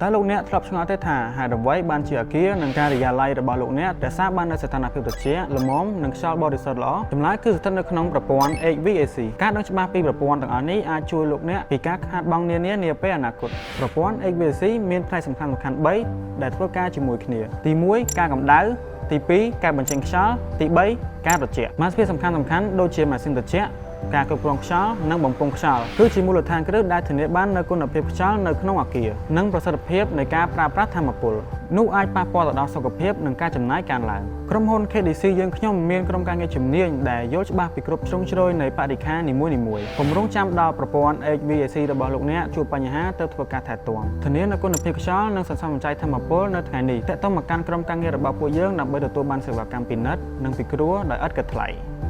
តើលោកអ្នកធ្លាប់ឆ្ងល់ទេថាហេតុអ្វីបានជាអគារនិងការិយាល័យរបស់លោកអ្នករក្សាបាននូវស្ថានភាពត្រជាក់ល្មមនិងខ្យល់បរិសុទ្ធល្អចម្លើយគឺស្ថិតនៅក្នុងប្រព័ន្ធ HVAC ការដឹងច្បាស់ពីប្រព័ន្ធទាំងអស់នេះអាចជួយលោកអ្នកពីការខាតបង់នានានាពេលអនាគតប្រព័ន្ធ HVAC មានផ្នែកសំខាន់ៗ3ដែលធ្វើការជាមួយគ្នាទី1ការកម្ដៅទី2ការបញ្ចេញខ្យល់ទី3ការត្រជាក់សមាសភាពសំខាន់ៗដូចជាម៉ាស៊ីនត្រជាក់ការគ្រប់គ្រងខ្យល់និងបំពង់ខ្យល់គឺជាមូលដ្ឋានគ្រឹះដែលធានាបាននូវគុណភាពខ្យល់នៅក្នុងអគារនិងប្រសិទ្ធភាពនៃការប្រើប្រាស់ថាមពលនោះអាចប៉ះពាល់ទៅដល់សុខភាពនិងការចំណាយកើនឡើងក្រុមហ៊ុន KDC យើងខ្ញុំមានក្រុមការងារជំនាញដែលយល់ច្បាស់ពីគ្រប់ជ្រុងជ្រោយនៃបរិក្ខារនីមួយៗកុំរងចាំដល់ប្រព័ន្ធ HVAC របស់លោកអ្នកជួបបញ្ហាទើបធ្វើការថែទាំធានានូវគុណភាពខ្យល់និងសន្សំសំចៃថាមពលនៅថ្ងៃនេះទាក់ទងមកកាន់ក្រុមការងាររបស់ពួកយើងដើម្បីទទួលបានសេវាកម្មពិនិត្យនិងពិគ្រោះដោយឥតគិតថ្លៃ។